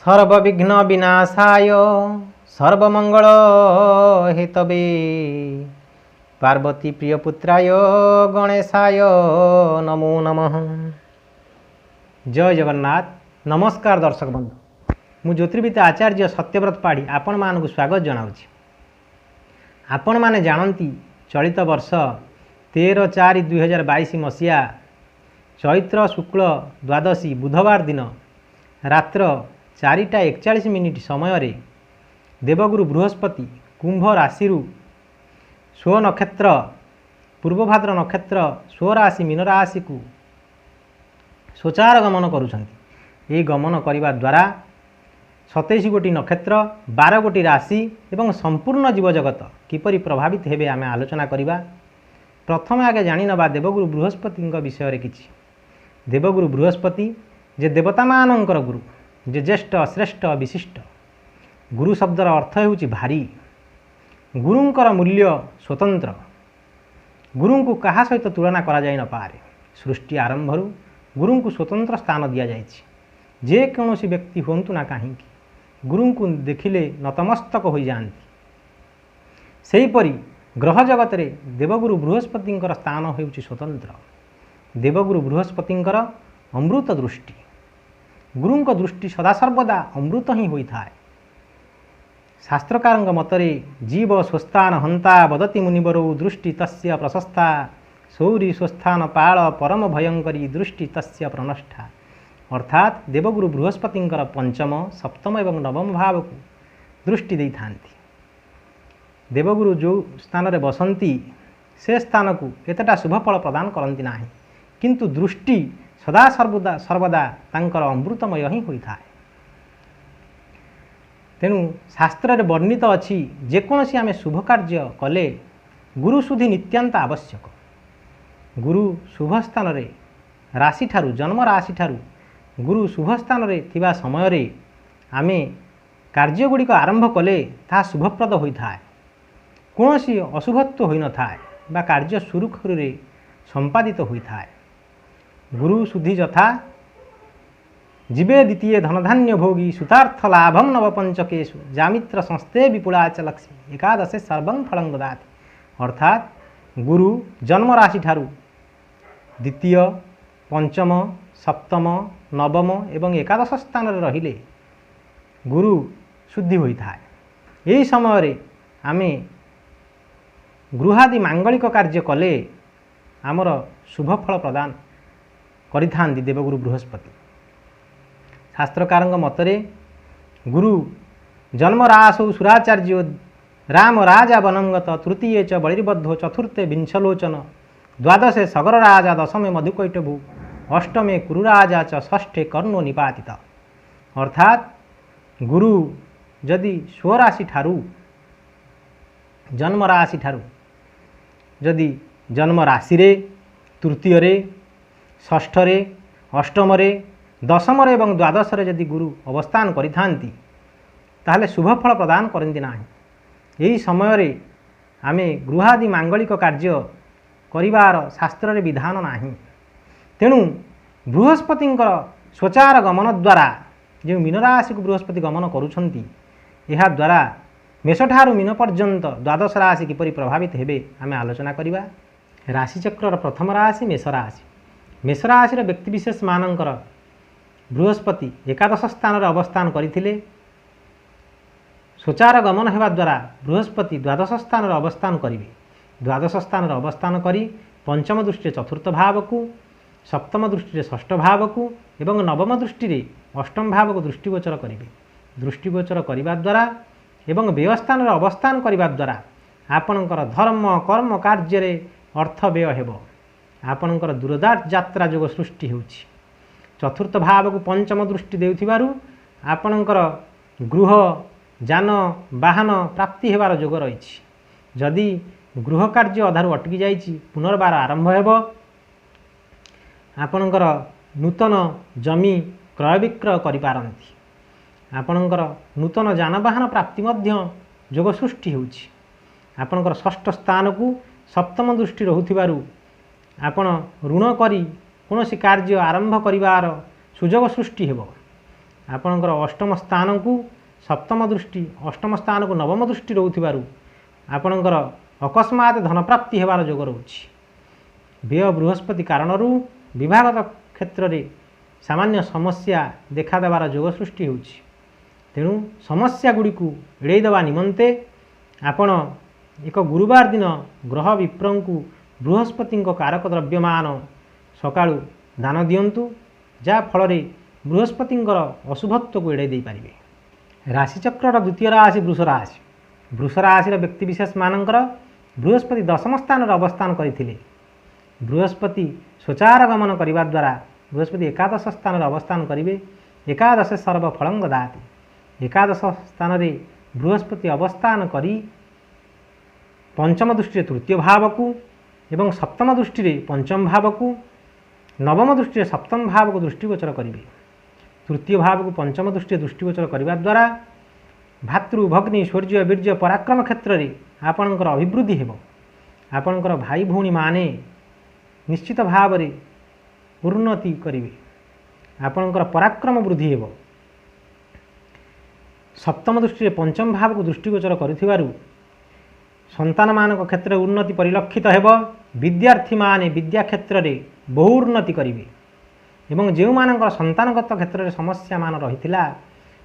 ସର୍ବବିଘ୍ନ ବିନାଶାୟ ସର୍ବମଙ୍ଗଳ ହେତବେ ପାର୍ବତୀ ପ୍ରିୟପୁତ୍ରାୟ ଗଣେଶାୟ ନମୋ ନମଃ। ଜୟ ଜଗନ୍ନାଥ। ନମସ୍କାର ଦର୍ଶକ ବନ୍ଧୁ, ମୁଁ ଜ୍ୟୋତିର୍ବିଦ ଆଚାର୍ଯ୍ୟ ସତ୍ୟବ୍ରତ ପାଢ଼ୀ ଆପଣମାନଙ୍କୁ ସ୍ୱାଗତ ଜଣାଉଛି। ଆପଣମାନେ ଜାଣନ୍ତି, ଚଳିତ ବର୍ଷ 13/4/2022 ମସିହା ଚୈତ୍ର ଶୁକ୍ଳ ଦ୍ୱାଦଶୀ ବୁଧବାର ଦିନ ରାତ୍ର 4ଟା 41 ମିନିଟ୍ ସମୟରେ ଦେବଗୁରୁ ବୃହସ୍ପତି କୁମ୍ଭ ରାଶିରୁ ସ୍ୱ ନକ୍ଷତ୍ର, ପୂର୍ବଭାଦ୍ର ନକ୍ଷତ୍ର, ସ୍ୱରାଶି ମୀନ ରାଶିକୁ ସ୍ୱଚାର ଗମନ କରୁଛନ୍ତି। ଏହି ଗମନ କରିବା ଦ୍ୱାରା 27 ଗୋଟି ନକ୍ଷତ୍ର, 12 ଗୋଟି ରାଶି ଏବଂ ସମ୍ପୂର୍ଣ୍ଣ ଜୀବଜଗତ କିପରି ପ୍ରଭାବିତ ହେବେ, ଆମେ ଆଲୋଚନା କରିବା। ପ୍ରଥମେ ଆଗେ ଜାଣିନେବା ଦେବଗୁରୁ ବୃହସ୍ପତିଙ୍କ ବିଷୟରେ କିଛି। ଦେବଗୁରୁ ବୃହସ୍ପତି ଯେ ଦେବତାମାନଙ୍କର ଗୁରୁ, ଯେ ଜ୍ୟେଷ୍ଠ, ଶ୍ରେଷ୍ଠ, ବିଶିଷ୍ଟ। ଗୁରୁ ଶବ୍ଦର ଅର୍ଥ ହେଉଛି ଭାରୀ। ଗୁରୁଙ୍କର ମୂଲ୍ୟ ସ୍ୱତନ୍ତ୍ର। ଗୁରୁଙ୍କୁ କାହା ସହିତ ତୁଳନା କରାଯାଇ ନପାରେ। ସୃଷ୍ଟି ଆରମ୍ଭରୁ ଗୁରୁଙ୍କୁ ସ୍ୱତନ୍ତ୍ର ସ୍ଥାନ ଦିଆଯାଇଛି। ଯେକୌଣସି ବ୍ୟକ୍ତି ହୁଅନ୍ତୁ ନା କାହିଁକି, ଗୁରୁଙ୍କୁ ଦେଖିଲେ ନତମସ୍ତକ ହୋଇଯାଆନ୍ତି। ସେହିପରି ଗ୍ରହ ଜଗତରେ ଦେବଗୁରୁ ବୃହସ୍ପତିଙ୍କର ସ୍ଥାନ ହେଉଛି ସ୍ୱତନ୍ତ୍ର। ଦେବଗୁରୁ ବୃହସ୍ପତିଙ୍କର ଅମୃତ ଦୃଷ୍ଟି। ଗୁରୁଙ୍କ ଦୃଷ୍ଟି ସଦାସର୍ବଦା ଅମୃତ ହିଁ ହୋଇଥାଏ। ଶାସ୍ତ୍ରକାରଙ୍କ ମତରେ ଜୀବ ସ୍ୱସ୍ଥାନ ହନ୍ତା ବଦତି ମୁନିବରୌ, ଦୃଷ୍ଟି ତସ୍ୟ ପ୍ରଶସ୍ତା ସୌରୀ ସ୍ୱସ୍ଥାନ ପାଳ ପରମ ଭୟଙ୍କରୀ ଦୃଷ୍ଟି ତସ୍ୟ ପ୍ରନଷ୍ଟା। ଅର୍ଥାତ୍ ଦେବଗୁରୁ ବୃହସ୍ପତିଙ୍କର ପଞ୍ଚମ, ସପ୍ତମ ଏବଂ ନବମ ଭାବକୁ ଦୃଷ୍ଟି ଦେଇଥାନ୍ତି। ଦେବଗୁରୁ ଯେଉଁ ସ୍ଥାନରେ ବସନ୍ତି, ସେ ସ୍ଥାନକୁ ଏତେଟା ଶୁଭଫଳ ପ୍ରଦାନ କରନ୍ତି ନାହିଁ, କିନ୍ତୁ ଦୃଷ୍ଟି ସଦା ସର୍ବଦା ସର୍ବଦା ତାଙ୍କର ଅମୃତମୟ ହିଁ ହୋଇଥାଏ। ତେଣୁ ଶାସ୍ତ୍ରରେ ବର୍ଣ୍ଣିତ ଅଛି, ଯେକୌଣସି ଆମେ ଶୁଭ କାର୍ଯ୍ୟ କଲେ ଗୁରୁ ଶୁଦ୍ଧି ନିତ୍ୟାନ୍ତ ଆବଶ୍ୟକ। ଗୁରୁ ଶୁଭ ସ୍ଥାନରେ, ରାଶିଠାରୁ, ଜନ୍ମ ରାଶିଠାରୁ ଗୁରୁ ଶୁଭ ସ୍ଥାନରେ ଥିବା ସମୟରେ ଆମେ କାର୍ଯ୍ୟଗୁଡ଼ିକ ଆରମ୍ଭ କଲେ ତାହା ଶୁଭପ୍ରଦ ହୋଇଥାଏ, କୌଣସି ଅଶୁଭତ୍ୱ ହୋଇନଥାଏ ବା କାର୍ଯ୍ୟ ସୁରୁଖୁରୁରେ ସମ୍ପାଦିତ ହୋଇଥାଏ। ଗୁରୁ ଶୁଦ୍ଧି ଯଥା ଜୀବେ ଦ୍ୱିତୀୟ ଧନଧାନ୍ୟ ଭୋଗୀ, ସୁତାର୍ଥ ଲାଭಂ ନବ ପଞ୍ଚକେଶୁ, ଜାମିତ୍ର ସଂସ୍ଥେ ବିପୁଳାଚ ଲକ୍ଷ୍ମୀ, ଏକାଦଶେ ସର୍ବଂ ଫଳଂ ଦଦାତି। ଅର୍ଥାତ୍ ଗୁରୁ ଜନ୍ମ ରାଶିଠାରୁ ଦ୍ୱିତୀୟ, ପଞ୍ଚମ, ସପ୍ତମ, ନବମ ଏବଂ ଏକାଦଶ ସ୍ଥାନରେ ରହିଲେ ଗୁରୁ ଶୁଦ୍ଧି ହୋଇଥାଏ। ଏହି ସମୟରେ ଆମେ ଗୃହାଦି ମାଙ୍ଗଳିକ କାର୍ଯ୍ୟ କଲେ ଆମର ଶୁଭଫଳ ପ୍ରଦାନ କରିଥାନ୍ତି ଦେବଗୁରୁ ବୃହସ୍ପତି। ଶାସ୍ତ୍ରକାରଙ୍କ ମତରେ ଗୁରୁ ଜନ୍ମ ରାସୌ ସୁରାଚାର୍ଯ୍ୟ ରାମ ରାଜା ବନଙ୍ଗତ, ତୃତୀୟ ଚ ବଳିର୍ବଦ୍ଧୋ, ଚତୁର୍ଥେ ବିଂଶଲୋଚନ, ଦ୍ୱାଦଶେ ସଗର ରାଜା, ଦଶମେ ମଧୁକୈଟଭୁ, ଅଷ୍ଟମେ କୁରୁରାଜା ଚ ଷଷ୍ଠେ କର୍ଣ୍ଣୋ ନିପାତିତ। ଅର୍ଥାତ୍ ଗୁରୁ ଯଦି ସ୍ୱରାଶି ଠାରୁ, ଜନ୍ମ ରାଶି ଠାରୁ ଯଦି ଜନ୍ମ ରାଶିରେ, ତୃତୀୟରେ, ଷଷ୍ଠରେ, ଅଷ୍ଟମରେ, ଦଶମରେ ଏବଂ ଦ୍ୱାଦଶରେ ଯଦି ଗୁରୁ ଅବସ୍ଥାନ କରିଥାନ୍ତି, ତାହେଲେ ଶୁଭଫଳ ପ୍ରଦାନ କରନ୍ତି ନାହିଁ। ଏହି ସମୟରେ ଆମେ ଗୃହାଦି ମାଙ୍ଗଳିକ କାର୍ଯ୍ୟ କରିବାର ଶାସ୍ତ୍ରରେ ବିଧାନ ନାହିଁ। ତେଣୁ ବୃହସ୍ପତିଙ୍କର ସ୍ୱଚାର ଗମନ ଦ୍ୱାରା, ଯେଉଁ ମୀନରାଶିକୁ ବୃହସ୍ପତି ଗମନ କରୁଛନ୍ତି, ଏହାଦ୍ୱାରା ମେଷଠାରୁ ମୀନ ପର୍ଯ୍ୟନ୍ତ ଦ୍ୱାଦଶ ରାଶି କିପରି ପ୍ରଭାବିତ ହେବେ, ଆମେ ଆଲୋଚନା କରିବା। ରାଶିଚକ୍ରର ପ୍ରଥମ ରାଶି ମେଷ ରାଶି। ମେଷ ରାଶିର ବ୍ୟକ୍ତିବିଶେଷମାନଙ୍କର ବୃହସ୍ପତି ଏକାଦଶ ସ୍ଥାନରେ ଅବସ୍ଥାନ କରିଥିଲେ। ସ୍ୱଚାର ଗମନ ହେବା ଦ୍ୱାରା ବୃହସ୍ପତି ଦ୍ୱାଦଶ ସ୍ଥାନରେ ଅବସ୍ଥାନ କରିବେ। ଦ୍ୱାଦଶ ସ୍ଥାନରେ ଅବସ୍ଥାନ କରି ପଞ୍ଚମ ଦୃଷ୍ଟିରେ ଚତୁର୍ଥ ଭାବକୁ, ସପ୍ତମ ଦୃଷ୍ଟିରେ ଷଷ୍ଠ ଭାବକୁ ଏବଂ ନବମ ଦୃଷ୍ଟିରେ ଅଷ୍ଟମ ଭାବକୁ ଦୃଷ୍ଟିଗୋଚର କରିବେ। ଦୃଷ୍ଟିଗୋଚର କରିବା ଦ୍ୱାରା ଏବଂ ବ୍ୟୟସ୍ଥାନରେ ଅବସ୍ଥାନ କରିବା ଦ୍ୱାରା ଆପଣଙ୍କର ଧର୍ମ କର୍ମ କାର୍ଯ୍ୟରେ ଅର୍ଥ ବ୍ୟୟ ହେବ। ଆପଣଙ୍କର ଦୂରଦାର ଯାତ୍ରା ଯୋଗ ସୃଷ୍ଟି ହେଉଛି। ଚତୁର୍ଥ ଭାବକୁ ପଞ୍ଚମ ଦୃଷ୍ଟି ଦେଉଥିବାରୁ ଆପଣଙ୍କର ଗୃହ, ଯାନ, ବାହନ ପ୍ରାପ୍ତି ହେବାର ଯୋଗ ରହିଛି। ଯଦି ଗୃହ କାର୍ଯ୍ୟ ଅଧାରୁ ଅଟକି ଯାଇଛି, ପୁନର୍ବାର ଆରମ୍ଭ ହେବ। ଆପଣଙ୍କର ନୂତନ ଜମି କ୍ରୟ ବିକ୍ରୟ କରିପାରନ୍ତି। ଆପଣଙ୍କର ନୂତନ ଯାନବାହନ ପ୍ରାପ୍ତି ମଧ୍ୟ ଯୋଗ ସୃଷ୍ଟି ହେଉଛି। ଆପଣଙ୍କର ଷଷ୍ଠ ସ୍ଥାନକୁ ସପ୍ତମ ଦୃଷ୍ଟି ରହୁଥିବାରୁ ଆପଣ ଋଣ କରି କୌଣସି କାର୍ଯ୍ୟ ଆରମ୍ଭ କରିବାର ସୁଯୋଗ ସୃଷ୍ଟି ହେବ। ଆପଣଙ୍କର ଅଷ୍ଟମ ସ୍ଥାନକୁ ସପ୍ତମ ଦୃଷ୍ଟି, ଅଷ୍ଟମ ସ୍ଥାନକୁ ନବମ ଦୃଷ୍ଟି ରହୁଥିବାରୁ ଆପଣଙ୍କର ଅକସ୍ମାତ ଧନପ୍ରାପ୍ତି ହେବାର ଯୋଗ ରହୁଛି। ବ୍ୟୟ ବୃହସ୍ପତି କାରଣରୁ ବିଭାଗତ କ୍ଷେତ୍ରରେ ସାମାନ୍ୟ ସମସ୍ୟା ଦେଖାଦେବାର ଯୋଗ ସୃଷ୍ଟି ହେଉଛି। ତେଣୁ ସମସ୍ୟା ଗୁଡ଼ିକୁ ଏଡ଼େଇ ଦେବା ନିମନ୍ତେ ଆପଣ ଏକ ଗୁରୁବାର ଦିନ ଗ୍ରହ ବିପ୍ରଙ୍କୁ ବୃହସ୍ପତିଙ୍କ କାରକ ଦ୍ରବ୍ୟମାନ ସକାଳୁ ଦାନ ଦିଅନ୍ତୁ, ଯାହାଫଳରେ ବୃହସ୍ପତିଙ୍କର ଅଶୁଭତ୍ୱକୁ ଏଡ଼େଇ ଦେଇପାରିବେ। ରାଶିଚକ୍ରର ଦ୍ୱିତୀୟ ରାଶି ବୃଷ ରାଶି। ବୃଷ ରାଶିର ବ୍ୟକ୍ତିବିଶେଷମାନଙ୍କର ବୃହସ୍ପତି ଦଶମ ସ୍ଥାନରେ ଅବସ୍ଥାନ କରିଥିଲେ। ବୃହସ୍ପତି ସ୍ୱଚାର ଗମନ କରିବା ଦ୍ୱାରା ବୃହସ୍ପତି ଏକାଦଶ ସ୍ଥାନରେ ଅବସ୍ଥାନ କରିବେ। ଏକାଦଶ ସର୍ବ ଫଳଙ୍ଗ ଦାତି। ଏକାଦଶ ସ୍ଥାନରେ ବୃହସ୍ପତି ଅବସ୍ଥାନ କରି ପଞ୍ଚମ ଦୃଷ୍ଟିରେ ତୃତୀୟ ଭାବକୁ ଏବଂ ସପ୍ତମ ଦୃଷ୍ଟିରେ ପଞ୍ଚମ ଭାବକୁ, ନବମ ଦୃଷ୍ଟିରେ ସପ୍ତମ ଭାବକୁ ଦୃଷ୍ଟିଗୋଚର କରିବେ। ତୃତୀୟ ଭାବକୁ ପଞ୍ଚମ ଦୃଷ୍ଟିରେ ଦୃଷ୍ଟିଗୋଚର କରିବା ଦ୍ୱାରା ଭାତୃ ଭଗ୍ନୀ ଶୌର୍ଯ୍ୟ ବୀର୍ଯ୍ୟ ପରାକ୍ରମ କ୍ଷେତ୍ରରେ ଆପଣଙ୍କର ଅଭିବୃଦ୍ଧି ହେବ। ଆପଣଙ୍କର ଭାଇ ଭଉଣୀମାନେ ନିଶ୍ଚିତ ଭାବରେ ଉନ୍ନତି କରିବେ। ଆପଣଙ୍କର ପରାକ୍ରମ ବୃଦ୍ଧି ହେବ। ସପ୍ତମ ଦୃଷ୍ଟିରେ ପଞ୍ଚମ ଭାବକୁ ଦୃଷ୍ଟିଗୋଚର କରୁଥିବାରୁ ସନ୍ତାନମାନଙ୍କ କ୍ଷେତ୍ରରେ ଉନ୍ନତି ପରିଲକ୍ଷିତ ହେବ। ବିଦ୍ୟାର୍ଥୀମାନେ ବିଦ୍ୟା କ୍ଷେତ୍ରରେ ବହୁ ଉନ୍ନତି କରିବେ ଏବଂ ଯେଉଁମାନଙ୍କର ସନ୍ତାନଗତ କ୍ଷେତ୍ରରେ ସମସ୍ୟାମାନ ରହିଥିଲା,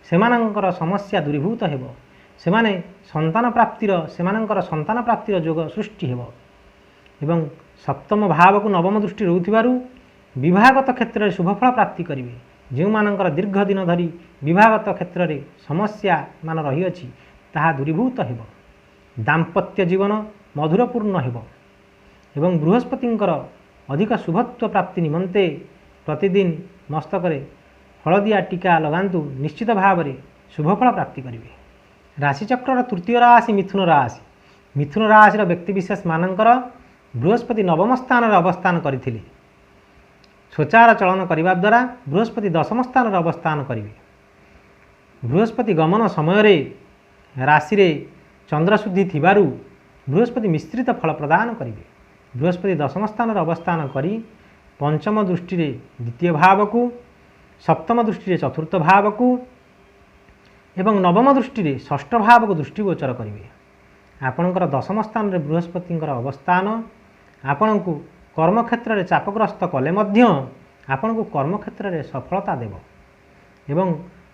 ସେମାନଙ୍କର ସମସ୍ୟା ଦୂରୀଭୂତ ହେବ। ସେମାନେ ସନ୍ତାନ ପ୍ରାପ୍ତିର ସେମାନଙ୍କର ସନ୍ତାନ ପ୍ରାପ୍ତିର ଯୋଗ ସୃଷ୍ଟି ହେବ ଏବଂ ସପ୍ତମ ଭାବକୁ ନବମ ଦୃଷ୍ଟି ରହୁଥିବାରୁ ବିବାହଗତ କ୍ଷେତ୍ରରେ ଶୁଭଫଳ ପ୍ରାପ୍ତି କରିବେ। ଯେଉଁମାନଙ୍କର ଦୀର୍ଘ ଦିନ ଧରି ବିବାହଗତ କ୍ଷେତ୍ରରେ ସମସ୍ୟା ମାନ ରହିଅଛି, ତାହା ଦୂରୀଭୂତ ହେବ। ଦାମ୍ପତ୍ୟ ଜୀବନ ମଧୁରପୂର୍ଣ୍ଣ ହେବ ଏବଂ ବୃହସ୍ପତିଙ୍କର ଅଧିକ ଶୁଭତ୍ୱ ପ୍ରାପ୍ତି ନିମନ୍ତେ ପ୍ରତିଦିନ ମସ୍ତକରେ ହଳଦିଆ ଟୀକା ଲଗାନ୍ତୁ, ନିଶ୍ଚିତ ଭାବରେ ଶୁଭଫଳ ପ୍ରାପ୍ତି କରିବେ। ରାଶିଚକ୍ରର ତୃତୀୟ ରାଶି ମିଥୁନ ରାଶି। ମିଥୁନ ରାଶିର ବ୍ୟକ୍ତିବିଶେଷମାନଙ୍କର ବୃହସ୍ପତି ନବମ ସ୍ଥାନରେ ଅବସ୍ଥାନ କରିଥିଲେ। ସ୍ୱଚାର ଚଳନ କରିବା ଦ୍ୱାରା ବୃହସ୍ପତି ଦଶମ ସ୍ଥାନରେ ଅବସ୍ଥାନ କରିବେ। ବୃହସ୍ପତି ଗମନ ସମୟରେ ରାଶିରେ ଚନ୍ଦ୍ରଶୁଦ୍ଧି ଥିବାରୁ ବୃହସ୍ପତି ମିଶ୍ରିତ ଫଳ ପ୍ରଦାନ କରିବେ। ବୃହସ୍ପତି ଦଶମ ସ୍ଥାନରେ ଅବସ୍ଥାନ କରି ପଞ୍ଚମ ଦୃଷ୍ଟିରେ ଦ୍ୱିତୀୟ ଭାବକୁ, ସପ୍ତମ ଦୃଷ୍ଟିରେ ଚତୁର୍ଥ ଭାବକୁ ଏବଂ ନବମ ଦୃଷ୍ଟିରେ ଷଷ୍ଠ ଭାବକୁ ଦୃଷ୍ଟିଗୋଚର କରିବେ। ଆପଣଙ୍କର ଦଶମ ସ୍ଥାନରେ ବୃହସ୍ପତିଙ୍କର ଅବସ୍ଥାନ ଆପଣଙ୍କୁ କର୍ମକ୍ଷେତ୍ରରେ ଚାପଗ୍ରସ୍ତ କଲେ ମଧ୍ୟ ଆପଣଙ୍କୁ କର୍ମକ୍ଷେତ୍ରରେ ସଫଳତା ଦେବ ଏବଂ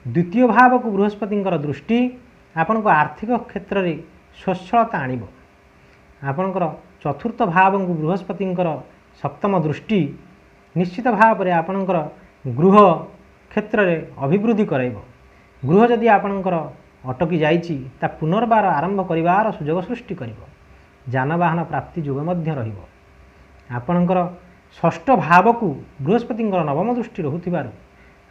ଦ୍ୱିତୀୟ ଭାବକୁ ବୃହସ୍ପତିଙ୍କର ଦୃଷ୍ଟି ଆପଣଙ୍କୁ ଆର୍ଥିକ କ୍ଷେତ୍ରରେ ସ୍ୱଚ୍ଛଳତା ଆଣିବ। ଆପଣଙ୍କର ଚତୁର୍ଥ ଭାବଙ୍କୁ ବୃହସ୍ପତିଙ୍କର ସପ୍ତମ ଦୃଷ୍ଟି ନିଶ୍ଚିତ ଭାବରେ ଆପଣଙ୍କର ଗୃହ କ୍ଷେତ୍ରରେ ଅଭିବୃଦ୍ଧି କରାଇବ। ଗୃହ ଯଦି ଆପଣଙ୍କର ଅଟକି ଯାଇଛି, ତା ପୁନର୍ବାର ଆରମ୍ଭ କରିବାର ସୁଯୋଗ ସୃଷ୍ଟି କରିବ। ଯାନବାହନ ପ୍ରାପ୍ତି ଯୋଗ ମଧ୍ୟ ରହିବ। ଆପଣଙ୍କର ଷଷ୍ଠ ଭାବକୁ ବୃହସ୍ପତିଙ୍କର ନବମ ଦୃଷ୍ଟି ରହୁଥିବାରୁ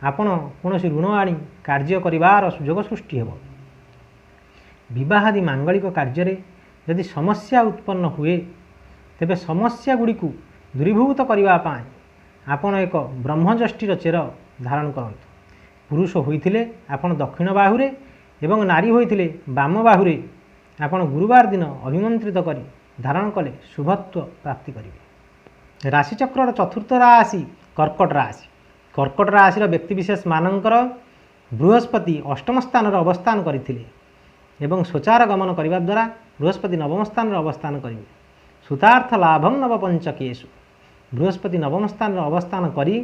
ଆପଣ କୌଣସି ଋଣ ଆଣି କାର୍ଯ୍ୟ କରିବାର ସୁଯୋଗ ସୃଷ୍ଟି ହେବ। ବିବାହାଦି ମାଙ୍ଗଳିକ କାର୍ଯ୍ୟରେ ଯଦି ସମସ୍ୟା ଉତ୍ପନ୍ନ ହୁଏ, ତେବେ ସମସ୍ୟା ଗୁଡ଼ିକୁ ଦୂରୀଭୂତ କରିବା ପାଇଁ ଆପଣ ଏକ ବ୍ରହ୍ମଯଷ୍ଟିର ଚେର ଧାରଣ କରନ୍ତୁ। ପୁରୁଷ ହୋଇଥିଲେ ଆପଣ ଦକ୍ଷିଣ ବାହୁରେ ଏବଂ ନାରୀ ହୋଇଥିଲେ ବାମ ବାହୁରେ ଆପଣ ଗୁରୁବାର ଦିନ ଅଭିମନ୍ତ୍ରିତ କରି ଧାରଣ କଲେ ଶୁଭତ୍ୱ ପ୍ରାପ୍ତି କରିବେ। ରାଶିଚକ୍ରର ଚତୁର୍ଥ ରାଶି କର୍କଟ ରାଶି। କର୍କଟ ରାଶିର ବ୍ୟକ୍ତିବିଶେଷମାନଙ୍କର ବୃହସ୍ପତି ଅଷ୍ଟମ ସ୍ଥାନରେ ଅବସ୍ଥାନ କରିଥିଲେ ଏବଂ ସ୍ୱଚାର ଗମନ କରିବା ଦ୍ୱାରା ବୃହସ୍ପତି ନବମ ସ୍ଥାନରେ ଅବସ୍ଥାନ କରିବେ। ସୁତାର୍ଥ ଲାଭಂ ନବ ପଞ୍ଚକେଶୁ। ବୃହସ୍ପତି ନବମ ସ୍ଥାନରେ ଅବସ୍ଥାନ କରି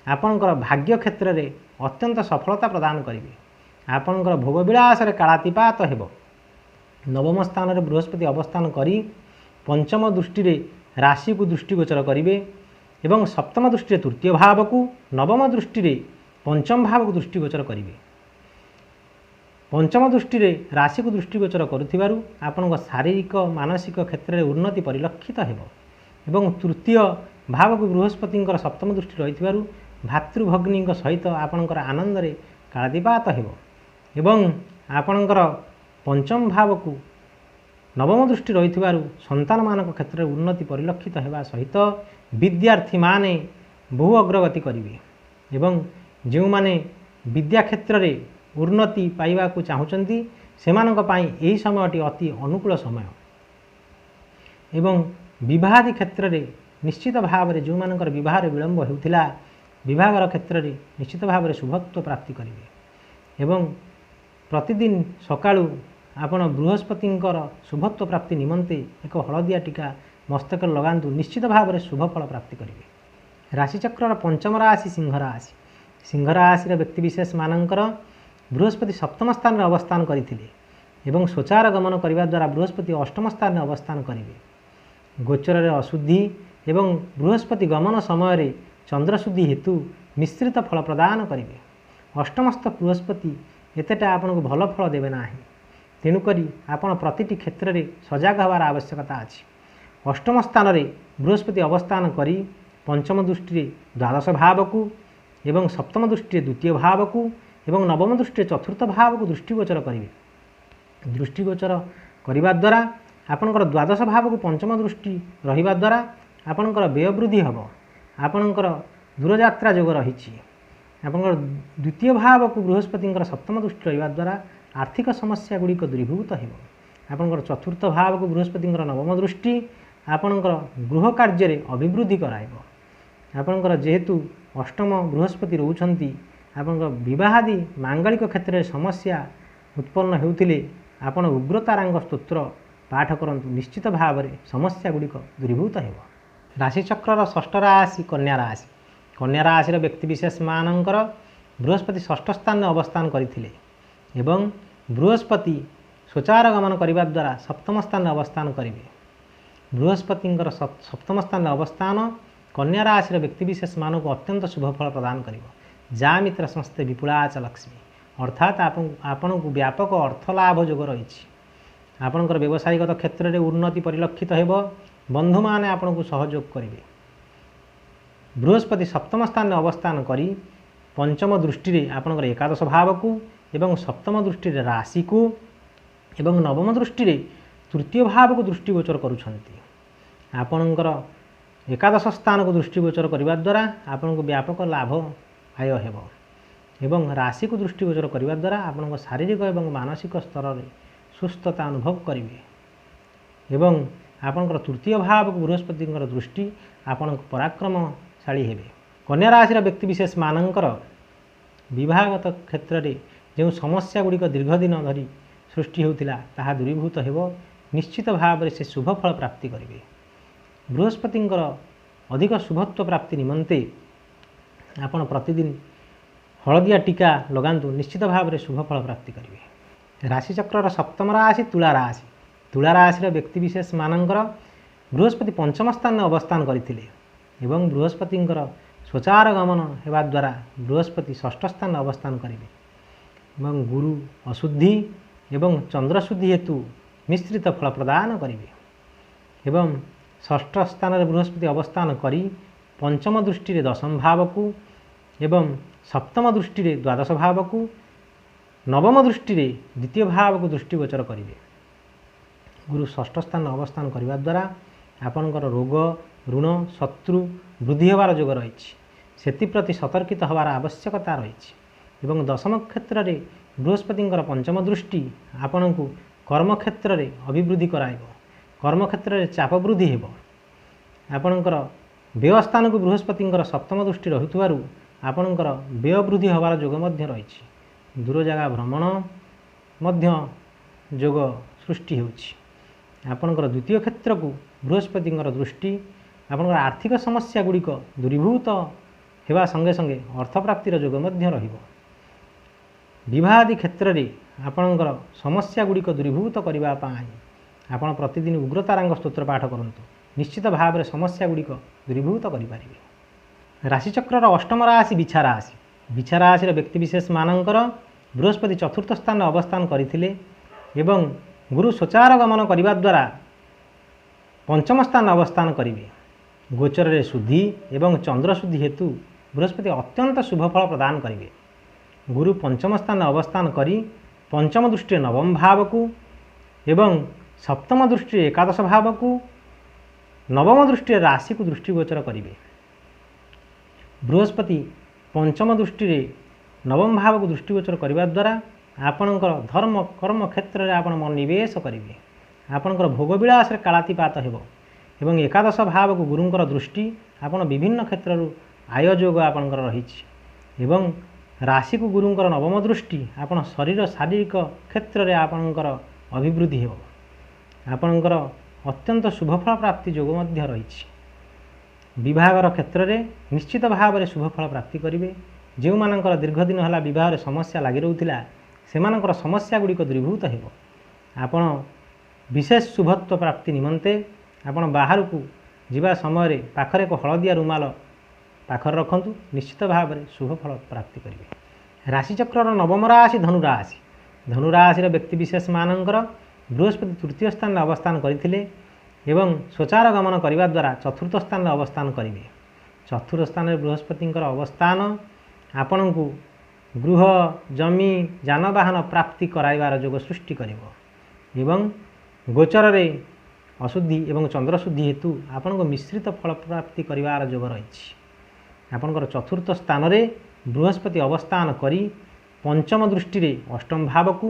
ଆପଣଙ୍କର ଭାଗ୍ୟ କ୍ଷେତ୍ରରେ ଅତ୍ୟନ୍ତ ସଫଳତା ପ୍ରଦାନ କରିବେ। ଆପଣଙ୍କର ଭୋଗବିଳାସରେ କାଳାତିପାତ ହେବ। ନବମ ସ୍ଥାନରେ ବୃହସ୍ପତି ଅବସ୍ଥାନ କରି ପଞ୍ଚମ ଦୃଷ୍ଟିରେ ରାଶିକୁ ଦୃଷ୍ଟିଗୋଚର କରିବେ ଏବଂ ସପ୍ତମ ଦୃଷ୍ଟିରେ ତୃତୀୟ ଭାବକୁ, ନବମ ଦୃଷ୍ଟିରେ ପଞ୍ଚମ ଭାବକୁ ଦୃଷ୍ଟିଗୋଚର କରିବେ। ପଞ୍ଚମ ଦୃଷ୍ଟିରେ ରାଶିକୁ ଦୃଷ୍ଟିଗୋଚର କରୁଥିବାରୁ ଆପଣଙ୍କ ଶାରୀରିକ ମାନସିକ କ୍ଷେତ୍ରରେ ଉନ୍ନତି ପରିଲକ୍ଷିତ ହେବ ଏବଂ ତୃତୀୟ ଭାବକୁ ବୃହସ୍ପତିଙ୍କର ସପ୍ତମ ଦୃଷ୍ଟି ରହିଥିବାରୁ ଭାତୃଭଗ୍ନୀଙ୍କ ସହିତ ଆପଣଙ୍କର ଆନନ୍ଦରେ କାଳାତିପାତ ହେବ ଏବଂ ଆପଣଙ୍କର ପଞ୍ଚମ ଭାବକୁ ନବମ ଦୃଷ୍ଟି ରହିଥିବାରୁ ସନ୍ତାନମାନଙ୍କ କ୍ଷେତ୍ରରେ ଉନ୍ନତି ପରିଲକ୍ଷିତ ହେବା ସହିତ ବିଦ୍ୟାର୍ଥୀମାନେ ବହୁ ଅଗ୍ରଗତି କରିବେ ଏବଂ ଯେଉଁମାନେ ବିଦ୍ୟା କ୍ଷେତ୍ରରେ ଉନ୍ନତି ପାଇବାକୁ ଚାହୁଁଛନ୍ତି, ସେମାନଙ୍କ ପାଇଁ ଏହି ସମୟଟି ଅତି ଅନୁକୂଳ ସମୟ ଏବଂ ବିବାହାଦି କ୍ଷେତ୍ରରେ ନିଶ୍ଚିତ ଭାବରେ ଯେଉଁମାନଙ୍କର ବିବାହରେ ବିଳମ୍ବ ହେଉଥିଲା, ବିବାହଘର କ୍ଷେତ୍ରରେ ନିଶ୍ଚିତ ଭାବରେ ଶୁଭତ୍ୱ ପ୍ରାପ୍ତି କରିବେ। ଏବଂ ପ୍ରତିଦିନ ସକାଳୁ ଆପଣ ବୃହସ୍ପତିଙ୍କର ଶୁଭତ୍ୱ ପ୍ରାପ୍ତି ନିମନ୍ତେ ଏକ ହଳଦିଆ ଟୀକା ମସ୍ତକରେ ଲଗାନ୍ତୁ, ନିଶ୍ଚିତ ଭାବରେ ଶୁଭ ଫଳ ପ୍ରାପ୍ତି କରିବେ। ରାଶିଚକ୍ରର ପଞ୍ଚମ ରାଶି ସିଂହ ରାଶି। ସିଂହ ରାଶିର ବ୍ୟକ୍ତିବିଶେଷମାନଙ୍କର ବୃହସ୍ପତି ସପ୍ତମ ସ୍ଥାନରେ ଅବସ୍ଥାନ କରିଥିଲେ ଏବଂ ସ୍ୱଚାର ଗମନ କରିବା ଦ୍ୱାରା ବୃହସ୍ପତି ଅଷ୍ଟମ ସ୍ଥାନରେ ଅବସ୍ଥାନ କରିବେ। ଗୋଚରରେ ଅଶୁଦ୍ଧି ଏବଂ ବୃହସ୍ପତି ଗମନ ସମୟରେ ଚନ୍ଦ୍ରଶୁଦ୍ଧି ହେତୁ ମିଶ୍ରିତ ଫଳ ପ୍ରଦାନ କରିବେ। ଅଷ୍ଟମସ୍ଥ ବୃହସ୍ପତି ଏତେଟା ଆପଣଙ୍କୁ ଭଲ ଫଳ ଦେବେ ନାହିଁ, ତେଣୁକରି ଆପଣ ପ୍ରତିଟି କ୍ଷେତ୍ରରେ ସଜାଗ ହେବାର ଆବଶ୍ୟକତା ଅଛି। ଅଷ୍ଟମ ସ୍ଥାନରେ ବୃହସ୍ପତି ଅବସ୍ଥାନ କରି ପଞ୍ଚମ ଦୃଷ୍ଟିରେ ଦ୍ୱାଦଶ ଭାବକୁ ଏବଂ ସପ୍ତମ ଦୃଷ୍ଟିରେ ଦ୍ୱିତୀୟ ଭାବକୁ ଏବଂ ନବମ ଦୃଷ୍ଟିରେ ଚତୁର୍ଥ ଭାବକୁ ଦୃଷ୍ଟିଗୋଚର କରିବେ। ଦୃଷ୍ଟିଗୋଚର କରିବା ଦ୍ୱାରା ଆପଣଙ୍କର ଦ୍ୱାଦଶ ଭାବକୁ ପଞ୍ଚମ ଦୃଷ୍ଟି ରହିବା ଦ୍ୱାରା ଆପଣଙ୍କର ବ୍ୟୟ ବୃଦ୍ଧି ହେବ, ଆପଣଙ୍କର ଦୂରଯାତ୍ରା ଯୋଗ ରହିଛି। ଆପଣଙ୍କର ଦ୍ୱିତୀୟ ଭାବକୁ ବୃହସ୍ପତିଙ୍କର ସପ୍ତମ ଦୃଷ୍ଟି ରହିବା ଦ୍ୱାରା ଆର୍ଥିକ ସମସ୍ୟା ଗୁଡ଼ିକ ଦୂରୀଭୂତ ହେବ। ଆପଣଙ୍କର ଚତୁର୍ଥ ଭାବକୁ ବୃହସ୍ପତିଙ୍କର ନବମ ଦୃଷ୍ଟି ଆପଣଙ୍କର ଗୃହ କାର୍ଯ୍ୟରେ ଅଭିବୃଦ୍ଧି କରାଇବ। ଆପଣଙ୍କର ଯେହେତୁ ଅଷ୍ଟମ ବୃହସ୍ପତି ରହୁଛନ୍ତି, ଆପଣଙ୍କ ବିବାହାଦି ମାଙ୍ଗଳିକ କ୍ଷେତ୍ରରେ ସମସ୍ୟା ଉତ୍ପନ୍ନ ହେଉଥିଲେ ଆପଣ ଉଗ୍ରତାରାଙ୍କ ସ୍ତୋତ୍ର ପାଠ କରନ୍ତୁ, ନିଶ୍ଚିତ ଭାବରେ ସମସ୍ୟା ଗୁଡ଼ିକ ଦୂରୀଭୂତ ହେବ। ରାଶିଚକ୍ରର ଷଷ୍ଠ ରାଶି କନ୍ୟା ରାଶି। କନ୍ୟା ରାଶିର ବ୍ୟକ୍ତିବିଶେଷମାନଙ୍କର ବୃହସ୍ପତି ଷଷ୍ଠ ସ୍ଥାନରେ ଅବସ୍ଥାନ କରିଥିଲେ ଏବଂ ବୃହସ୍ପତି ସ୍ୱଚାର ଗମନ କରିବା ଦ୍ୱାରା ସପ୍ତମ ସ୍ଥାନରେ ଅବସ୍ଥାନ କରିବେ। ବୃହସ୍ପତିଙ୍କର ସପ୍ତମ ସ୍ଥାନରେ ଅବସ୍ଥାନ କନ୍ୟା ରାଶିର ବ୍ୟକ୍ତିବିଶେଷମାନଙ୍କୁ ଅତ୍ୟନ୍ତ ଶୁଭ ଫଳ ପ୍ରଦାନ କରିବ। ଯାମିତ୍ର ସଂସ୍ଥେ ବିପୁଳାଚ ଲକ୍ଷ୍ମୀ, ଅର୍ଥାତ୍ ଆପଣଙ୍କୁ ବ୍ୟାପକ ଅର୍ଥ ଲାଭ ଯୋଗ ରହିଛି। ଆପଣଙ୍କର ବ୍ୟବସାୟିଗତ କ୍ଷେତ୍ରରେ ଉନ୍ନତି ପରିଲକ୍ଷିତ ହେବ, ବନ୍ଧୁମାନେ ଆପଣଙ୍କୁ ସହଯୋଗ କରିବେ। ବୃହସ୍ପତି ସପ୍ତମ ସ୍ଥାନରେ ଅବସ୍ଥାନ କରି ପଞ୍ଚମ ଦୃଷ୍ଟିରେ ଆପଣଙ୍କର ଏକାଦଶ ଭାବକୁ ଏବଂ ସପ୍ତମ ଦୃଷ୍ଟିରେ ରାଶିକୁ ଏବଂ ନବମ ଦୃଷ୍ଟିରେ ତୃତୀୟ ଭାବକୁ ଦୃଷ୍ଟିଗୋଚର କରୁଛନ୍ତି। ଆପଣଙ୍କର ଏକାଦଶ ସ୍ଥାନକୁ ଦୃଷ୍ଟିଗୋଚର କରିବା ଦ୍ୱାରା ଆପଣଙ୍କୁ ବ୍ୟାପକ ଲାଭ ଆୟ ହେବ ଏବଂ ରାଶିକୁ ଦୃଷ୍ଟିଗୋଚର କରିବା ଦ୍ୱାରା ଆପଣଙ୍କ ଶାରୀରିକ ଏବଂ ମାନସିକ ସ୍ତରରେ ସୁସ୍ଥତା ଅନୁଭବ କରିବେ ଏବଂ ଆପଣଙ୍କର ତୃତୀୟ ଭାବକୁ ବୃହସ୍ପତିଙ୍କର ଦୃଷ୍ଟି ଆପଣଙ୍କ ପରାକ୍ରମଶାଳୀ ହେବେ। କନ୍ୟା ରାଶିର ବ୍ୟକ୍ତିବିଶେଷମାନଙ୍କର ବିବାହଗତ କ୍ଷେତ୍ରରେ ଯେଉଁ ସମସ୍ୟା ଗୁଡ଼ିକ ଦୀର୍ଘଦିନ ଧରି ସୃଷ୍ଟି ହେଉଥିଲା ତାହା ଦୂରୀଭୂତ ହେବ, ନିଶ୍ଚିତ ଭାବରେ ସେ ଶୁଭ ଫଳ ପ୍ରାପ୍ତି କରିବେ। ବୃହସ୍ପତିଙ୍କର ଅଧିକ ଶୁଭତ୍ୱ ପ୍ରାପ୍ତି ନିମନ୍ତେ ଆପଣ ପ୍ରତିଦିନ ହଳଦିଆ ଟୀକା ଲଗାନ୍ତୁ, ନିଶ୍ଚିତ ଭାବରେ ଶୁଭ ଫଳ ପ୍ରାପ୍ତି କରିବେ। ରାଶିଚକ୍ରର ସପ୍ତମ ରାଶି ତୁଳା ରାଶି। ତୁଳା ରାଶିର ବ୍ୟକ୍ତିବିଶେଷମାନଙ୍କର ବୃହସ୍ପତି ପଞ୍ଚମ ସ୍ଥାନରେ ଅବସ୍ଥାନ କରିଥିଲେ ଏବଂ ବୃହସ୍ପତିଙ୍କର ସ୍ୱଚାର ଗମନ ହେବା ଦ୍ୱାରା ବୃହସ୍ପତି ଷଷ୍ଠ ସ୍ଥାନରେ ଅବସ୍ଥାନ କରିବେ ଏବଂ ଗୁରୁ ଅଶୁଦ୍ଧି ଏବଂ ଚନ୍ଦ୍ରଶୁଦ୍ଧି ହେତୁ ମିଶ୍ରିତ ଫଳ ପ୍ରଦାନ କରିବେ ଏବଂ ଷଷ୍ଠ ସ୍ଥାନରେ ବୃହସ୍ପତି ଅବସ୍ଥାନ କରି ପଞ୍ଚମ ଦୃଷ୍ଟିରେ ଦଶମ ଭାବକୁ ଏବଂ ସପ୍ତମ ଦୃଷ୍ଟିରେ ଦ୍ୱାଦଶ ଭାବକୁ, ନବମ ଦୃଷ୍ଟିରେ ଦ୍ୱିତୀୟ ଭାବକୁ ଦୃଷ୍ଟିଗୋଚର କରିବେ। ଗୁରୁ ଷଷ୍ଠ ସ୍ଥାନରେ ଅବସ୍ଥାନ କରିବା ଦ୍ୱାରା ଆପଣଙ୍କର ରୋଗ, ଋଣ, ଶତ୍ରୁ ବୃଦ୍ଧି ହେବାର ଯୋଗ ରହିଛି, ସେଥିପ୍ରତି ସତର୍କିତ ହେବାର ଆବଶ୍ୟକତା ରହିଛି ଏବଂ ଦଶମ କ୍ଷେତ୍ରରେ ବୃହସ୍ପତିଙ୍କର ପଞ୍ଚମ ଦୃଷ୍ଟି ଆପଣଙ୍କୁ କର୍ମକ୍ଷେତ୍ରରେ ଅଭିବୃଦ୍ଧି କରାଇବ, କର୍ମକ୍ଷେତ୍ରରେ ଚାପ ବୃଦ୍ଧି ହେବ। ଆପଣଙ୍କର ବ୍ୟୟ ସ୍ଥାନକୁ ବୃହସ୍ପତିଙ୍କର ସପ୍ତମ ଦୃଷ୍ଟି ରହୁଥିବାରୁ ଆପଣଙ୍କର ବ୍ୟୟ ବୃଦ୍ଧି ହେବାର ଯୋଗ ମଧ୍ୟ ରହିଛି। ଦୂର ଜାଗା ଭ୍ରମଣ ମଧ୍ୟ ଯୋଗ ସୃଷ୍ଟି ହେଉଛି। ଆପଣଙ୍କର ଦ୍ୱିତୀୟ କ୍ଷେତ୍ରକୁ ବୃହସ୍ପତିଙ୍କର ଦୃଷ୍ଟି ଆପଣଙ୍କର ଆର୍ଥିକ ସମସ୍ୟା ଗୁଡ଼ିକ ଦୂରୀଭୂତ ହେବା ସଙ୍ଗେ ସଙ୍ଗେ ଅର୍ଥପ୍ରାପ୍ତିର ଯୋଗ ମଧ୍ୟ ରହିବ। ବିବାହାଦି କ୍ଷେତ୍ରରେ ଆପଣଙ୍କର ସମସ୍ୟା ଗୁଡ଼ିକ ଦୂରୀଭୂତ କରିବା ପାଇଁ ଆପଣ ପ୍ରତିଦିନ ଉଗ୍ରତାରାଙ୍କ ସ୍ତୋତ୍ର ପାଠ କରନ୍ତୁ, ନିଶ୍ଚିତ ଭାବରେ ସମସ୍ୟା ଗୁଡ଼ିକ ଦୂରୀଭୂତ କରିପାରିବେ। ରାଶିଚକ୍ରର ଅଷ୍ଟମ ରାଶି ବିଛା ରାଶି। ବିଛା ରାଶିର ବ୍ୟକ୍ତିବିଶେଷମାନଙ୍କର ବୃହସ୍ପତି ଚତୁର୍ଥ ସ୍ଥାନରେ ଅବସ୍ଥାନ କରିଥିଲେ ଏବଂ ଗୁରୁ ସ୍ୱଚାର ଗମନ କରିବା ଦ୍ୱାରା ପଞ୍ଚମ ସ୍ଥାନରେ ଅବସ୍ଥାନ କରିବେ। ଗୋଚରରେ ଶୁଦ୍ଧି ଏବଂ ଚନ୍ଦ୍ରଶୁଦ୍ଧି ହେତୁ ବୃହସ୍ପତି ଅତ୍ୟନ୍ତ ଶୁଭ ଫଳ ପ୍ରଦାନ କରିବେ। ଗୁରୁ ପଞ୍ଚମ ସ୍ଥାନରେ ଅବସ୍ଥାନ କରି ପଞ୍ଚମ ଦୃଷ୍ଟିରେ ନବମ ଭାବକୁ ଏବଂ ସପ୍ତମ ଦୃଷ୍ଟିରେ ଏକାଦଶ ଭାବକୁ, ନବମ ଦୃଷ୍ଟିରେ ରାଶିକୁ ଦୃଷ୍ଟିଗୋଚର କରିବେ। ବୃହସ୍ପତି ପଞ୍ଚମ ଦୃଷ୍ଟିରେ ନବମ ଭାବକୁ ଦୃଷ୍ଟିଗୋଚର କରିବା ଦ୍ୱାରା ଆପଣଙ୍କର ଧର୍ମ କର୍ମ କ୍ଷେତ୍ରରେ ଆପଣ ମନୋନିବେଶ କରିବେ, ଆପଣଙ୍କର ଭୋଗବିଳାସରେ କାଳାତିପାତ ହେବ ଏବଂ ଏକାଦଶ ଭାବକୁ ଗୁରୁଙ୍କର ଦୃଷ୍ଟି ଆପଣ ବିଭିନ୍ନ କ୍ଷେତ୍ରରୁ ଆୟ ଯୋଗ ଆପଣଙ୍କର ରହିଛି ଏବଂ ରାଶିକୁ ଗୁରୁଙ୍କର ନବମ ଦୃଷ୍ଟି ଆପଣ ଶରୀର ଶାରୀରିକ କ୍ଷେତ୍ରରେ ଆପଣଙ୍କର ଅଭିବୃଦ୍ଧି ହେବ। ଆପଣଙ୍କର ଅତ୍ୟନ୍ତ ଶୁଭଫଳ ପ୍ରାପ୍ତି ଯୋଗ ମଧ୍ୟ ରହିଛି। ବିବାହର କ୍ଷେତ୍ରରେ ନିଶ୍ଚିତ ଭାବରେ ଶୁଭଫଳ ପ୍ରାପ୍ତି କରିବେ। ଯେଉଁମାନଙ୍କର ଦୀର୍ଘଦିନ ହେଲା ବିବାହରେ ସମସ୍ୟା ଲାଗି ରହୁଥିଲା, ସେମାନଙ୍କର ସମସ୍ୟା ଗୁଡ଼ିକ ଦୂରୀଭୂତ ହେବ। ଆପଣ ବିଶେଷ ଶୁଭତ୍ୱ ପ୍ରାପ୍ତି ନିମନ୍ତେ ଆପଣ ବାହାରକୁ ଯିବା ସମୟରେ ପାଖରେ ଏକ ହଳଦିଆ ରୁମାଲ ପାଖରେ ରଖନ୍ତୁ, ନିଶ୍ଚିତ ଭାବରେ ଶୁଭଫଳ ପ୍ରାପ୍ତି କରିବେ। ରାଶିଚକ୍ରର ନବମ ରାଶି ଧନୁରାଶି। ଧନୁରାଶିର ବ୍ୟକ୍ତିବିଶେଷମାନଙ୍କର ବୃହସ୍ପତି ତୃତୀୟ ସ୍ଥାନରେ ଅବସ୍ଥାନ କରିଥିଲେ ଏବଂ ସ୍ୱଚାର ଗମନ କରିବା ଦ୍ୱାରା ଚତୁର୍ଥ ସ୍ଥାନରେ ଅବସ୍ଥାନ କରିବେ। ଚତୁର୍ଥ ସ୍ଥାନରେ ବୃହସ୍ପତିଙ୍କର ଅବସ୍ଥାନ ଆପଣଙ୍କୁ ଗୃହ, ଜମି, ଯାନବାହନ ପ୍ରାପ୍ତି କରାଇବାର ଯୋଗ ସୃଷ୍ଟି କରିବ ଏବଂ ଗୋଚରରେ ଅଶୁଦ୍ଧି ଏବଂ ଚନ୍ଦ୍ରଶୁଦ୍ଧି ହେତୁ ଆପଣଙ୍କୁ ମିଶ୍ରିତ ଫଳ ପ୍ରାପ୍ତି କରିବାର ଯୋଗ ରହିଛି। ଆପଣଙ୍କର ଚତୁର୍ଥ ସ୍ଥାନରେ ବୃହସ୍ପତି ଅବସ୍ଥାନ କରି ପଞ୍ଚମ ଦୃଷ୍ଟିରେ ଅଷ୍ଟମ ଭାବକୁ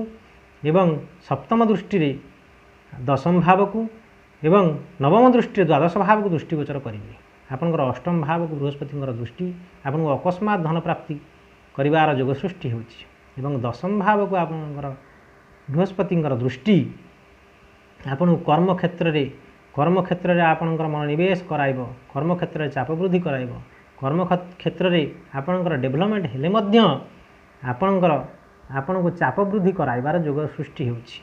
ଏବଂ ସପ୍ତମ ଦୃଷ୍ଟିରେ ଦଶମ ଭାବକୁ ଏବଂ ନବମ ଦୃଷ୍ଟିରେ ଦ୍ୱାଦଶ ଭାବକୁ ଦୃଷ୍ଟିଗୋଚର କରିବେ। ଆପଣଙ୍କର ଅଷ୍ଟମ ଭାବକୁ ବୃହସ୍ପତିଙ୍କର ଦୃଷ୍ଟି ଆପଣଙ୍କୁ ଅକସ୍ମାତ ଧନ ପ୍ରାପ୍ତି କରିବାର ଯୋଗ ସୃଷ୍ଟି ହେଉଛି ଏବଂ ଦଶମ ଭାବକୁ ଆପଣଙ୍କର ବୃହସ୍ପତିଙ୍କର ଦୃଷ୍ଟି ଆପଣଙ୍କୁ କର୍ମକ୍ଷେତ୍ରରେ ଆପଣଙ୍କର ମନୋନିବେଶ କରାଇବ, କର୍ମକ୍ଷେତ୍ରରେ ଚାପ ବୃଦ୍ଧି କରାଇବ। କର୍ମକ୍ଷେତ୍ରରେ ଆପଣଙ୍କର ଡେଭଲପମେଣ୍ଟ ହେଲେ ମଧ୍ୟ ଆପଣଙ୍କୁ ଚାପ ବୃଦ୍ଧି କରାଇବାର ଯୋଗ ସୃଷ୍ଟି ହେଉଛି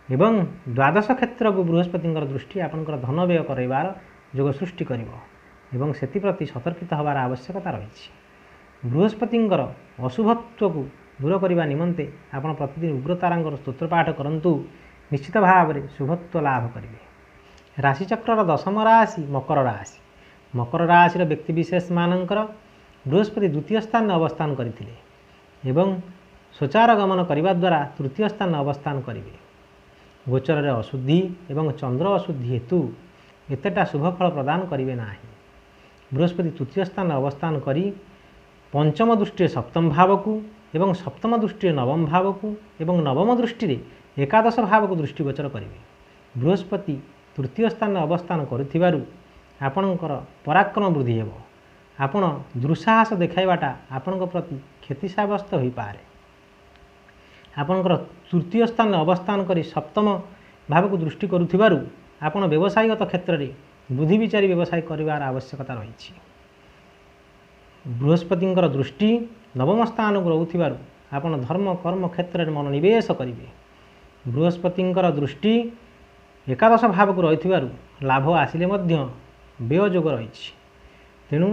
ଏବଂ ଦ୍ୱାଦଶ କ୍ଷେତ୍ରକୁ ବୃହସ୍ପତିଙ୍କର ଦୃଷ୍ଟି ଆପଣଙ୍କର ଧନ ବ୍ୟୟ କରାଇବାର ଯୋଗ ସୃଷ୍ଟି କରିବ ଏବଂ ସେଥିପ୍ରତି ସତର୍କିତ ହେବାର ଆବଶ୍ୟକତା ରହିଛି। ବୃହସ୍ପତିଙ୍କର ଅଶୁଭତ୍ୱକୁ ଦୂର କରିବା ନିମନ୍ତେ ଆପଣ ପ୍ରତିଦିନ ଉଗ୍ରତାରାଙ୍କର ସ୍ତୋତ୍ରପାଠ କରନ୍ତୁ, ନିଶ୍ଚିତ ଭାବରେ ଶୁଭତ୍ୱ ଲାଭ କରିବେ। ରାଶିଚକ୍ରର ଦଶମ ରାଶି ମକର ରାଶି। ମକର ରାଶିର ବ୍ୟକ୍ତିବିଶେଷମାନଙ୍କର ବୃହସ୍ପତି ଦ୍ୱିତୀୟ ସ୍ଥାନରେ ଅବସ୍ଥାନ କରିଥିଲେ ଏବଂ ସ୍ୱଚାର ଗମନ କରିବା ଦ୍ୱାରା ତୃତୀୟ ସ୍ଥାନରେ ଅବସ୍ଥାନ କରିବେ। ଗୋଚରରେ ଅଶୁଦ୍ଧି ଏବଂ ଚନ୍ଦ୍ର ଅଶୁଦ୍ଧି ହେତୁ ଏତେଟା ଶୁଭଫଳ ପ୍ରଦାନ କରିବେ ନାହିଁ। ବୃହସ୍ପତି ତୃତୀୟ ସ୍ଥାନରେ ଅବସ୍ଥାନ କରି ପଞ୍ଚମ ଦୃଷ୍ଟିରେ ସପ୍ତମ ଭାବକୁ ଏବଂ ସପ୍ତମ ଦୃଷ୍ଟିରେ ନବମ ଭାବକୁ ଏବଂ ନବମ ଦୃଷ୍ଟିରେ ଏକାଦଶ ଭାବକୁ ଦୃଷ୍ଟିଗୋଚର କରିବେ। ବୃହସ୍ପତି ତୃତୀୟ ସ୍ଥାନରେ ଅବସ୍ଥାନ କରୁଥିବାରୁ ଆପଣଙ୍କର ପରାକ୍ରମ ବୃଦ୍ଧି ହେବ। ଆପଣ ଦୁଃସାହସ ଦେଖାଇବାଟା ଆପଣଙ୍କ ପ୍ରତି କ୍ଷତି ସାବ୍ୟସ୍ତ ହୋଇପାରେ। ଆପଣଙ୍କର ତୃତୀୟ ସ୍ଥାନରେ ଅବସ୍ଥାନ କରି ସପ୍ତମ ଭାବକୁ ଦୃଷ୍ଟି କରୁଥିବାରୁ ଆପଣ ବ୍ୟବସାୟିଗତ କ୍ଷେତ୍ରରେ ବୁଦ୍ଧି ବିଚାରି ବ୍ୟବସାୟ କରିବାର ଆବଶ୍ୟକତା ରହିଛି। ବୃହସ୍ପତିଙ୍କର ଦୃଷ୍ଟି ନବମ ସ୍ଥାନକୁ ରହୁଥିବାରୁ ଆପଣ ଧର୍ମ କର୍ମ କ୍ଷେତ୍ରରେ ମନୋନିବେଶ କରିବେ। ବୃହସ୍ପତିଙ୍କର ଦୃଷ୍ଟି ଏକାଦଶ ଭାବକୁ ରହିଥିବାରୁ ଲାଭ ଆସିଲେ ମଧ୍ୟ ବ୍ୟୟ ଯୋଗ ରହିଛି। ତେଣୁ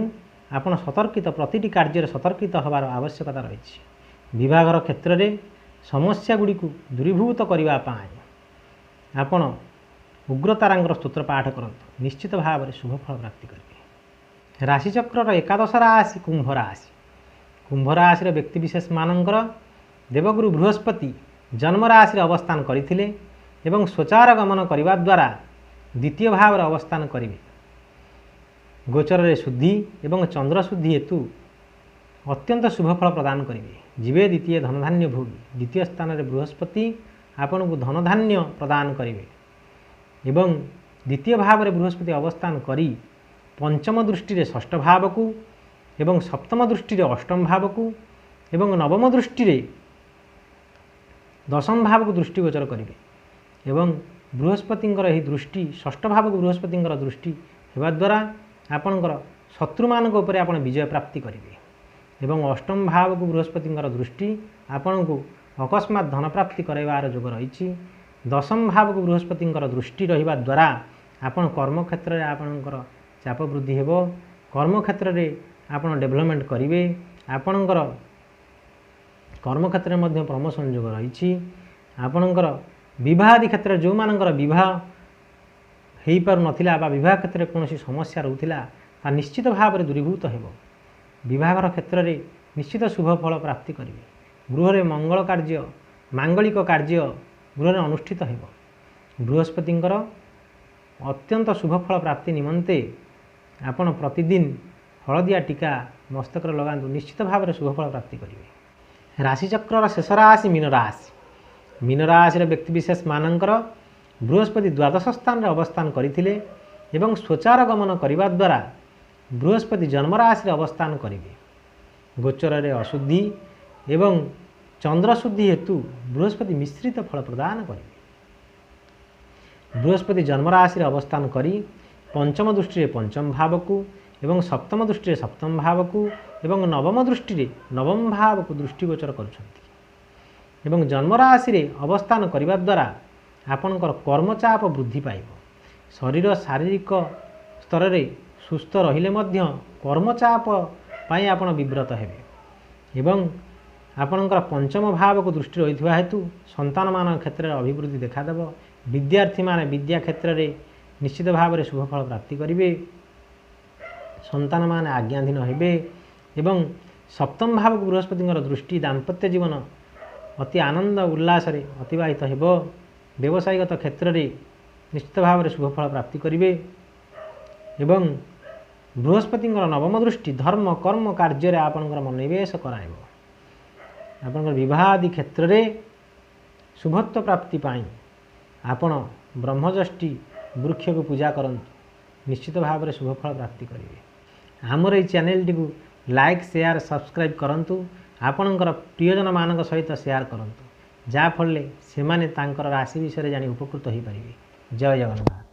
ଆପଣ ସତର୍କିତ, ପ୍ରତିଟି କାର୍ଯ୍ୟରେ ସତର୍କିତ ହେବାର ଆବଶ୍ୟକତା ରହିଛି। ବିବାହର କ୍ଷେତ୍ରରେ ସମସ୍ୟା ଗୁଡ଼ିକୁ ଦୂରୀଭୂତ କରିବା ପାଇଁ ଆପଣ ଉଗ୍ରତାରାଙ୍କର ସ୍ତୋତ୍ର ପାଠ କରନ୍ତୁ, ନିଶ୍ଚିତ ଭାବରେ ଶୁଭଫଳ ପ୍ରାପ୍ତି କରିବେ। ରାଶିଚକ୍ରର ଏକାଦଶ ରାଶି କୁମ୍ଭ ରାଶି। କୁମ୍ଭ ରାଶିର ବ୍ୟକ୍ତିବିଶେଷମାନଙ୍କର ଦେବଗୁରୁ ବୃହସ୍ପତି ଜନ୍ମ ରାଶିରେ ଅବସ୍ଥାନ କରିଥିଲେ ଏବଂ ସ୍ୱଚାର ଗମନ କରିବା ଦ୍ୱାରା ଦ୍ୱିତୀୟ ଭାବରେ ଅବସ୍ଥାନ କରିବେ। ଗୋଚରରେ ଶୁଦ୍ଧି ଏବଂ ଚନ୍ଦ୍ର ଶୁଦ୍ଧି ହେତୁ ଅତ୍ୟନ୍ତ ଶୁଭଫଳ ପ୍ରଦାନ କରିବେ। ଯିବେ ଦ୍ୱିତୀୟ ଧନଧାନ୍ୟ ଭୋଗୀ। ଦ୍ୱିତୀୟ ସ୍ଥାନରେ ବୃହସ୍ପତି ଆପଣଙ୍କୁ ଧନଧାନ୍ୟ ପ୍ରଦାନ କରିବେ ଏବଂ ଦ୍ୱିତୀୟ ଭାବରେ ବୃହସ୍ପତି ଅବସ୍ଥାନ କରି ପଞ୍ଚମ ଦୃଷ୍ଟିରେ ଷଷ୍ଠ ଭାବକୁ ଏବଂ ସପ୍ତମ ଦୃଷ୍ଟିରେ ଅଷ୍ଟମ ଭାବକୁ ଏବଂ ନବମ ଦୃଷ୍ଟିରେ ଦଶମ ଭାବକୁ ଦୃଷ୍ଟିଗୋଚର କରିବେ ଏବଂ ବୃହସ୍ପତିଙ୍କର ଏହି ଦୃଷ୍ଟି ଷଷ୍ଠ ଭାବକୁ ବୃହସ୍ପତିଙ୍କର ଦୃଷ୍ଟି ହେବା ଦ୍ୱାରା ଆପଣଙ୍କର ଶତ୍ରୁମାନଙ୍କ ଉପରେ ଆପଣ ବିଜୟ ପ୍ରାପ୍ତି କରିବେ ଏବଂ ଅଷ୍ଟମ ଭାବକୁ ବୃହସ୍ପତିଙ୍କର ଦୃଷ୍ଟି ଆପଣଙ୍କୁ ଅକସ୍ମାତ ଧନପ୍ରାପ୍ତି କରାଇବାର ଯୋଗ ରହିଛି। ଦଶମ ଭାବକୁ ବୃହସ୍ପତିଙ୍କର ଦୃଷ୍ଟି ରହିବା ଦ୍ୱାରା ଆପଣ କର୍ମକ୍ଷେତ୍ରରେ ଆପଣଙ୍କର ଚାପ ବୃଦ୍ଧି ହେବ, କର୍ମକ୍ଷେତ୍ରରେ ଆପଣ ଡେଭଲପମେଣ୍ଟ କରିବେ, ଆପଣଙ୍କର କର୍ମକ୍ଷେତ୍ରରେ ମଧ୍ୟ ପ୍ରମୋସନ୍ ଯୋଗ ରହିଛି। ଆପଣଙ୍କର ବିବାହ ଆଦି କ୍ଷେତ୍ରରେ ଯେଉଁମାନଙ୍କର ବିବାହ ହୋଇପାରୁନଥିଲା ବା ବିବାହ କ୍ଷେତ୍ରରେ କୌଣସି ସମସ୍ୟା ରହୁଥିଲା ତା ନିଶ୍ଚିତ ଭାବରେ ଦୂରୀଭୂତ ହେବ। ବିବାହର କ୍ଷେତ୍ରରେ ନିଶ୍ଚିତ ଶୁଭ ଫଳ ପ୍ରାପ୍ତି କରିବେ। ଗୃହରେ ମଙ୍ଗଳ କାର୍ଯ୍ୟ, ମାଙ୍ଗଳିକ କାର୍ଯ୍ୟ ଗୃହରେ ଅନୁଷ୍ଠିତ ହେବ। ବୃହସ୍ପତିଙ୍କର ଅତ୍ୟନ୍ତ ଶୁଭଫଳ ପ୍ରାପ୍ତି ନିମନ୍ତେ ଆପଣ ପ୍ରତିଦିନ ହଳଦିଆ ଟୀକା ମସ୍ତକରେ ଲଗାନ୍ତୁ, ନିଶ୍ଚିତ ଭାବରେ ଶୁଭଫଳ ପ୍ରାପ୍ତି କରିବେ। ରାଶିଚକ୍ରର ଶେଷ ରାଶି ମୀନ ରାଶି। ମୀନ ରାଶିର ବ୍ୟକ୍ତିବିଶେଷମାନଙ୍କର ବୃହସ୍ପତି ଦ୍ୱାଦଶ ସ୍ଥାନରେ ଅବସ୍ଥାନ କରିଥିଲେ ଏବଂ ସ୍ୱଚାର ଗମନ କରିବା ଦ୍ୱାରା ବୃହସ୍ପତି ଜନ୍ମରାଶିରେ ଅବସ୍ଥାନ କରିବେ। ଗୋଚରରେ ଅଶୁଦ୍ଧି ଏବଂ ଚନ୍ଦ୍ରଶୁଦ୍ଧି ହେତୁ ବୃହସ୍ପତି ମିଶ୍ରିତ ଫଳ ପ୍ରଦାନ କରିବେ। ବୃହସ୍ପତି ଜନ୍ମରାଶିରେ ଅବସ୍ଥାନ କରି ପଞ୍ଚମ ଦୃଷ୍ଟିରେ ପଞ୍ଚମ ଭାବକୁ ଏବଂ ସପ୍ତମ ଦୃଷ୍ଟିରେ ସପ୍ତମ ଭାବକୁ ଏବଂ ନବମ ଦୃଷ୍ଟିରେ ନବମ ଭାବକୁ ଦୃଷ୍ଟିଗୋଚର କରୁଛନ୍ତି ଏବଂ ଜନ୍ମରାଶିରେ ଅବସ୍ଥାନ କରିବା ଦ୍ୱାରା ଆପଣଙ୍କର କର୍ମଚାପ ବୃଦ୍ଧି ପାଇବ। ଶରୀର ଶାରୀରିକ ସ୍ତରରେ ସୁସ୍ଥ ରହିଲେ ମଧ୍ୟ କର୍ମଚାପ ପାଇଁ ଆପଣ ବିବ୍ରତ ହେବେ ଏବଂ ଆପଣଙ୍କର ପଞ୍ଚମ ଭାବକୁ ଦୃଷ୍ଟି ରହିଥିବା ହେତୁ ସନ୍ତାନମାନଙ୍କ କ୍ଷେତ୍ରରେ ଅଭିବୃଦ୍ଧି ଦେଖାଦେବ। ବିଦ୍ୟାର୍ଥୀମାନେ ବିଦ୍ୟା କ୍ଷେତ୍ରରେ ନିଶ୍ଚିତ ଭାବରେ ଶୁଭଫଳ ପ୍ରାପ୍ତି କରିବେ। ସନ୍ତାନମାନେ ଆଜ୍ଞାଧୀନ ହେବେ ଏବଂ ସପ୍ତମ ଭାବକୁ ବୃହସ୍ପତିଙ୍କର ଦୃଷ୍ଟି ଦାମ୍ପତ୍ୟ ଜୀବନ ଅତି ଆନନ୍ଦ ଉଲ୍ଲାସରେ ଅତିବାହିତ ହେବ। ବ୍ୟବସାୟିଗତ କ୍ଷେତ୍ରରେ ନିଶ୍ଚିତ ଭାବରେ ଶୁଭଫଳ ପ୍ରାପ୍ତି କରିବେ ଏବଂ ବୃହସ୍ପତିଙ୍କର ନବମ ଦୃଷ୍ଟି ଧର୍ମ କର୍ମ କାର୍ଯ୍ୟରେ ଆପଣଙ୍କର ମନୋନିବେଶ କରାଇବ। ଆପଣଙ୍କର ବିବାହ ଆଦି କ୍ଷେତ୍ରରେ ଶୁଭତ୍ୱ ପ୍ରାପ୍ତି ପାଇଁ ଆପଣ ବ୍ରହ୍ମଯଷ୍ଟି ବୃକ୍ଷକୁ ପୂଜା କରନ୍ତୁ, ନିଶ୍ଚିତ ଭାବରେ ଶୁଭଫଳ ପ୍ରାପ୍ତି କରିବେ। ଆମର ଏହି ଚ୍ୟାନେଲଟିକୁ ଲାଇକ୍, ସେୟାର, ସବସ୍କ୍ରାଇବ୍ କରନ୍ତୁ। ଆପଣଙ୍କର ପ୍ରିୟଜନମାନଙ୍କ ସହିତ ସେୟାର କରନ୍ତୁ, ଯାହାଫଳରେ ସେମାନେ ତାଙ୍କର ରାଶି ବିଷୟରେ ଜାଣି ଉପକୃତ ହୋଇପାରିବେ। ଜୟ ଜଗନ୍ନାଥ।